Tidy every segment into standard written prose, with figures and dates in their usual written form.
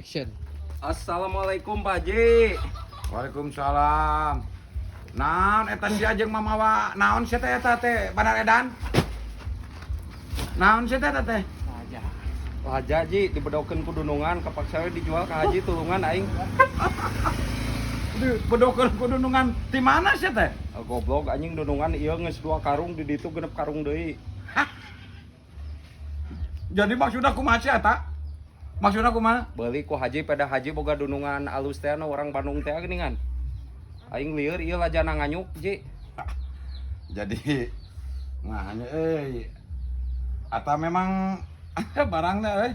Action. Assalamualaikum Pak Haji. Waalaikumsalam. Naon eta sia jeung mamawa naon sia teh eta teh Bandar Edan? Naon sia teh eta teh? Saja. Laja Ji dibedokeun ku dunungan kapaksa we dijual ka Haji tulungan aing. Dibedokeun ku dunungan ti mana sia teh? Ah, goblok anjing dunungan ieu geus 2 karung di ditu genep karung deui. Jadi maksudna kumaha sia eta? Maksudna kumaha? Beuli ku Haji pada Haji boga dunungan alus teh anu orang Bandung teh geuningan. Aing lieur ieu lajana nganyuk Ji. Jadi nah euy ata memang barangna euy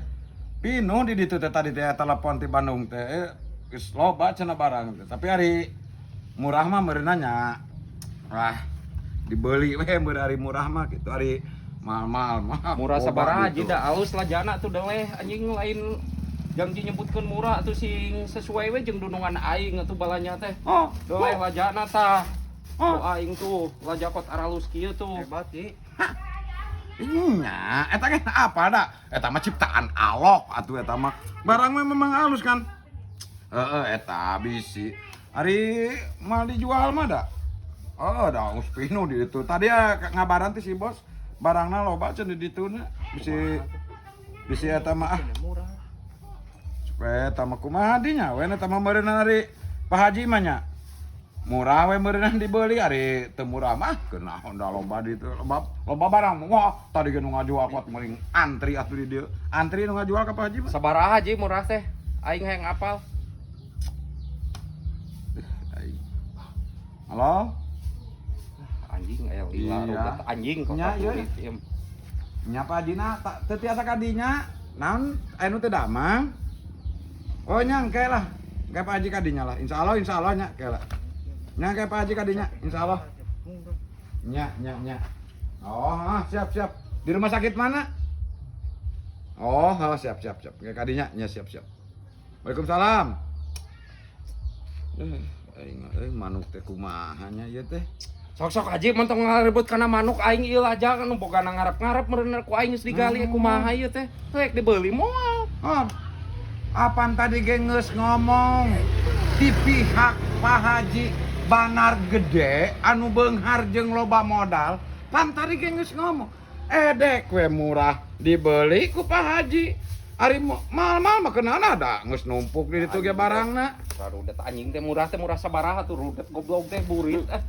pinuh di ditu teh tadi teh telepon ti Bandung teh geus loba cenah barang teh. Tapi ari murah mah meureunna nya. Wah, dibeli we meur ari murah mah gitu ari mahal-mahal mah. Murah loba sabaraha Ji gitu. Da alus lajana tuh deleh anjing lain jangji nyebutkeun murah atuh sing sesuai we jeung dunungan aing atuh balanya teh. Oh, Deleh oh, lajana tah. Oh. Oh, aing tuh laja kot aralus kieu tuh. Hebat, Ji. Nya, eta kan apa da? Eta mah ciptaan Allah atuh eta mah. Barang mah memang halus kan. Heeh, eta bisi. Ari mah dijual mah da. Oh, da geus pinuh di ditu. Tadi ya ngabaran ti si bos, barangna loba cenah di ditu na. Bisi bisi eta mah ah. Murah. Supaya eta mah kumaha dinya we eta mah meureun ari Pak Haji mah nya. Murah we meureun dibeli ari teu murah mah kunaon da loba di ditu. Loba loba barang. Wah, tadi ge nu ngajual kuat meuring antri atuh di dieu. Antri nu ngajual ka Pak Haji mah. Sabaraha Ji murah teh? Aing hayang apal. Aing. Halo? Anjing aya lila Iya. rudet anjing kok Nya, iya. burit ieu. Nya Pak Haji na teu tiasa ka dinya. Naon anu teu damang? Oh nya engke lah. Engke Pak Haji ka dinya lah. Insyaallah nya engke lah. Nya engke Pak Haji ka dinya insyaallah. Murah. Nya, nya, nya. Oh, ah, siap, siap. Di rumah sakit mana? Oh, ah, siap, siap, siap. Kayak kadinya, nya siap, siap. Waalaikumsalam. Aing manuk teh kumaha nya ieu teh? Sok-sok Haji montong ngaribut kana manuk aing ieu laja nu boga ngarep-ngarep meureun ku aing geus digali kumaha ieu teh. Rek dibeli moal. Oh, apaan tadi ge geus ngomong di pihak Pak Haji Banar Gede anu beunghar jeung loba modal, pan tadi ge geus ngomong. Edek we murah dibeli ku Pak Haji. Ari mahal-mahal mah keunana da geus numpuk di ditu ge barangna. Rudet anjing teh murah sabaraha tuh rudet goblok teh burit ah.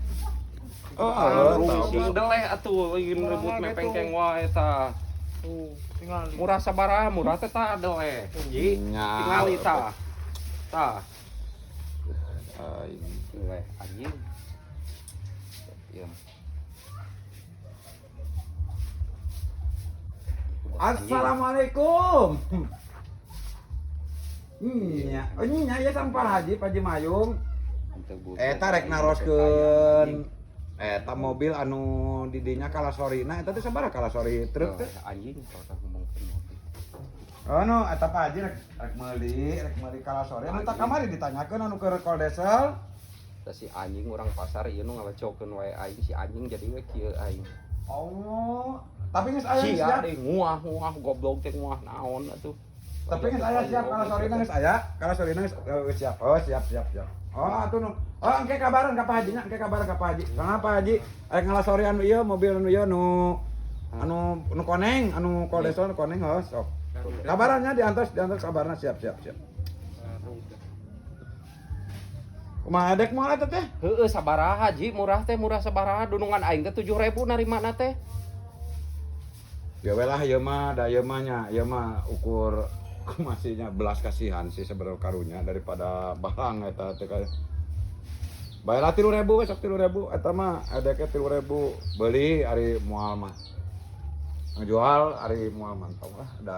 Oh, Rungsing deleh atuh lain ribut mepengkeng wae tah. Tuh, tinggal. Murah sabaraha murah teh tah deleh. Ji, Nya. tingali tah. Tah. Aing. Deleh anjing. Ieu. Assalamualaikum. Nya, oh nya ya sama Pak Haji, Pak Haji Mayung. Eta rek naroskeun eta mobil anu di dinya kalasorina eta teh sabaraha kalasori truk teh? Anjing kalau tah ngomongkeun mobil. Oh no, eta Pak Haji rek meuli kalasori anu tak kamari ditanyakeun anu keur koldesel. Tah si anjing urang pasar ieu nu ngalecokeun wae aing si anjing jadi we kieu aing. Oh, tapi geus aya Sia siap. deui nguah-nguah goblok teh nguah naon atuh. Tapi geus aya siap kalasorina geus aya, kalasorina geus siap. Oh, siap siap siap. Oh, atuh nu. Oh, engke kabaran ka Pak Haji nya, engke kabaran ka Pak Haji. Soalna Pak Haji aya ngalasori anu ieu mobil anu ieu nu anu nu koneng, anu koldesel nu koneng heuh sok. Kabarannya diantos, diantos kabarna siap siap siap. Kumaha dek moal eta teh? Heeh sabaraha Ji murah teh murah sabaraha dunungan aing teh 7.000 narimana teh. Ya we lah ieu mah da ieu mah nya, ieu mah ukur masihnya belas kasihan sih sebenarnya karunya daripada barang eta teh kayak. Bae lah 3.000 we sok 3.000 eta mah edeke 3.000 beli ari moal mah. Ngejual ari moal mantap lah da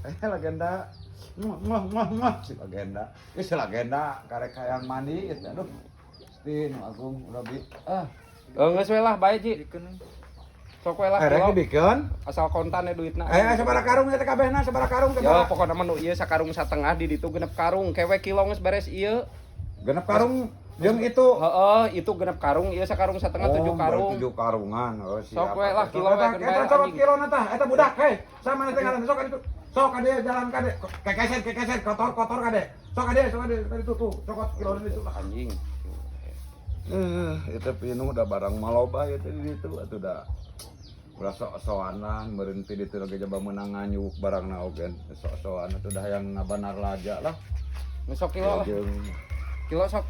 legenda. Muah muah muah muah si legenda. Ieu si legenda karek hayang mandi geus aduh. Gusti nu agung Rabbi. Ah, geus we lah bae Ji. Sok we lah Rek kilo. dibikeun. Asal kontan ya duitna. Sabaraha karung eta kabehna sabaraha karung Ya sabaraha? pokokna mah nu ieu sakarung satengah di ditu genep karung kewe kilo geus beres ieu. Genep karung jeung itu. Heeh, itu genep karung ieu sakarung satengah Oh, 7 karung. 7 karungan. Oh, siap. Sok we lah, kilo we Eta keun bae, cokot anjing. kilo na tah, eta budak hei. Sama teh ngaran sok itu. Sok kade jalan kade. Kekeset kekeset kotor kotor kade. Sok kade, sok kade tuh tuh. Cokot kilo itu lah. Anjing. Eh, itu pinuh udah barang maloba itu di ditu atuh da. Ulah sok-sokanan meureun ti ditu lagi coba meunang nganyuk barangna oge. Sok-sokan atuh dah yang ngabanar laja lah. Nu sok kilo lah. Jeung Kilo sok.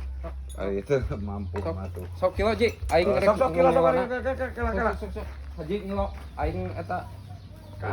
ari itu mampu Sok. mah tuh. Sok kilo, Ji. Aing Sok sok kilo sok kilo kilo kilo. Sok sok sok. Haji ngilo aing eta. Ka.